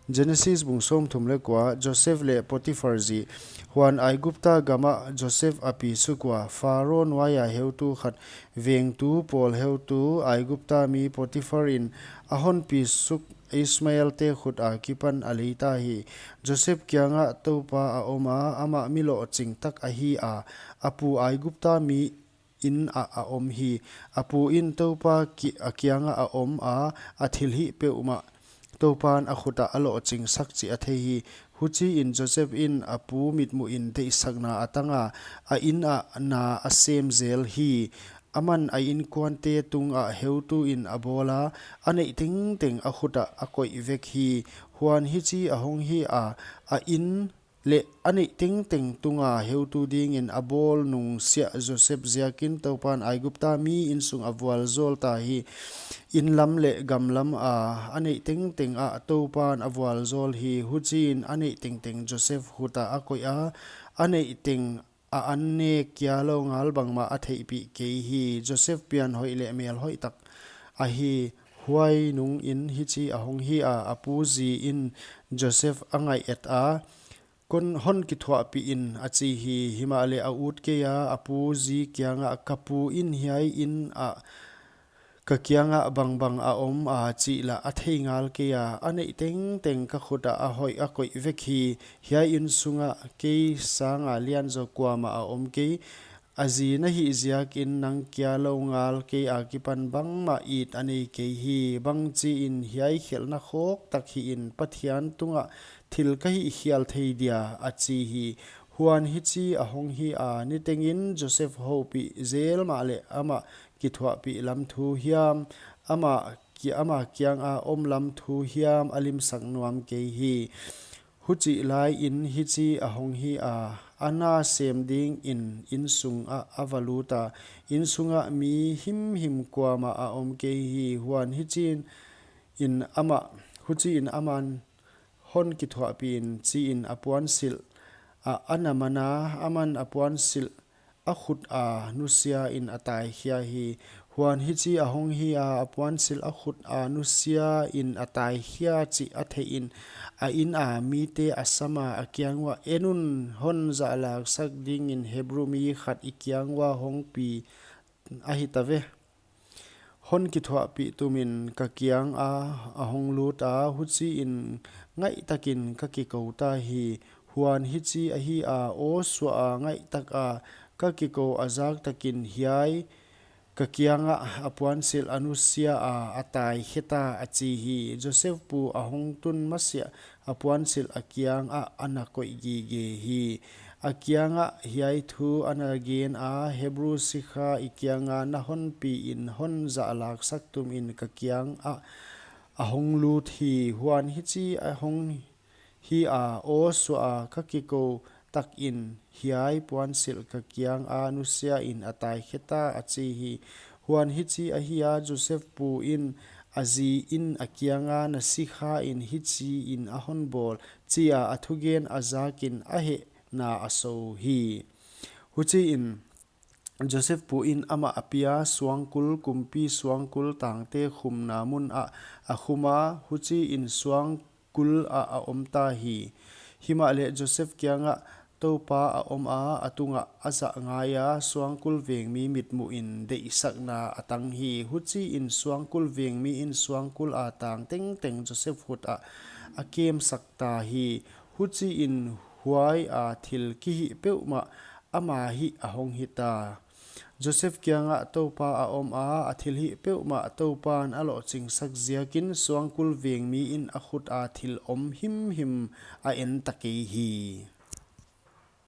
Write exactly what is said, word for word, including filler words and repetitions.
Genesis bung sawmthum leh kua. Joseph leh Potiphar zi. Huan Aigupta gamah Joseph a pi suk ua, Pharaoh nuaia heutu khat, vengtu pawl heutu Aigupta mi Potiphar in a hon pi suk Ishmaelte khut akipan a leita hi. Joseph kiangah Toupa a om a, amah mi lohching tak ahi a, a pu Aigupta mi inn ah a om hi. A pu in Toupa ki-, a kiangah a om a, a thilhih peuhmah Toupan a khut ah a lohchingsak chih a thei hi. Huchiin Joseph in a pu mitmuhin deihsakna a tang a, a inn ah na a sem zel hi. Aman a innkuante tungah heutu in a bawl a, a neih tengteng a khut ah a koih vek hi. Huan hichi ahong hi a, a inn leh a neih tengteng tunga heutu dingin a bawl nungsiah Joseph ziakin Toupan Aigupta mi insung a vualzawl ta hi. Inn lam leh gam lam a, a neih tengteng ah Toupan a vualzawl hi. Huchiin a neih tengteng Joseph khut ah a koih a, a neih teng a an nek kia lou ngal bangmah a theihpih kei hi. Joseph pian hoih leh mel hoih tak ahi. Huai nungin hichi ahong hi a, a pu zi in Joseph a ngaih et a, kon hon kithuahpih in a chi hi. Himahleh a ut kei a, a pu zi kiangah, Ka pu in hiai inn ah ka kiangah bangbang a om a chih lah a thei ngal kei a, a neih tengteng ka khut ah a hoih a koih vek hi. Hiai inn sungah kei sanga lianzaw kuamah a om kei. A zi na hih ziakin nang kia lou ngal kei akipan bangmah it a nei kei hi. Bangchiin hiai khelhna khawk tak hihin Pathian tungah thil ka hihkhial thei dia, a chi hi. Huan hichi ahong hi a, nitengin Joseph houpih zel mahleh amah kithuahpih lam thu hiam, amah ki-, ama kianga om lam thu hiam a limsak nuam kei hi. Huchih laiin hichi ahong hi a, a na sem dingin innsung ah a va lut a, innsung ah mi himhim kuamah a om kei hi. Huan hichiin amah, huchiin aman hon kithuahpih in, chiin a puansilh ah a na man a, aman a puansilh a khut a nusia in a taikhia hi. Huan hichi ahong hi a, a puansilh a khut a nusia in a taikhia chih a theihin, a inn a mite a sam a, a kiang uah, En un, hon zahlaksak dingin Hebru mi khat i kiang ua hongpi ahi ta ve. Hon kithuahpih tumin ka kianga ahong lut a, huchiin ngaihtakin ka kikou ta hi. Huan hichi ahi a, aw suah a, ngaihtak a, ka kikou a zak takin hiai ka kiangah a puansilh a nusia a, a taikhe ta, a chi hi. Joseph pu ahong tun masiah a puansilh a kiangah a na koih gige hi. A kiangah hiai thu a na gen a, Hebru sikha i kianga na honpi in hon zahlaksak tumin ka kiangah ahong lut hi. Huan hichi ahong hi a, aw suah a, ka kikou takin hiai puansilh ka kianga nusia in a taikhe ta, a chi hi. Huan hichi ahi a, Joseph pu in a zi in a kianga, Na sikha in hichiin a hon bawl, chia a thugen a zakin a hehna a sou hi. Huchiin Joseph pu in amah a pia, suangkul, kumpi suangkul, tangte khumna mun ah a khum a, huchiin suangkul ah a om ta hi. Himahleh Joseph kiangah Toupa a om a, a tungah a zah ngai a, suangkul vengmi mitmuhin deihsakna a tang hi. Huchiin suangkul vengmi in suangkul a tang tengteng Joseph khut ah a kemsak ta hi. Huchiin huai a thil kihih peuhmah ama hih ahong hi ta. Joseph kiangah Toupa a om a, a thilhih peuhmah Toupan a lohchingsak ziakin suangkul vengmi in a khut a thil om himhim a en ta kei hi.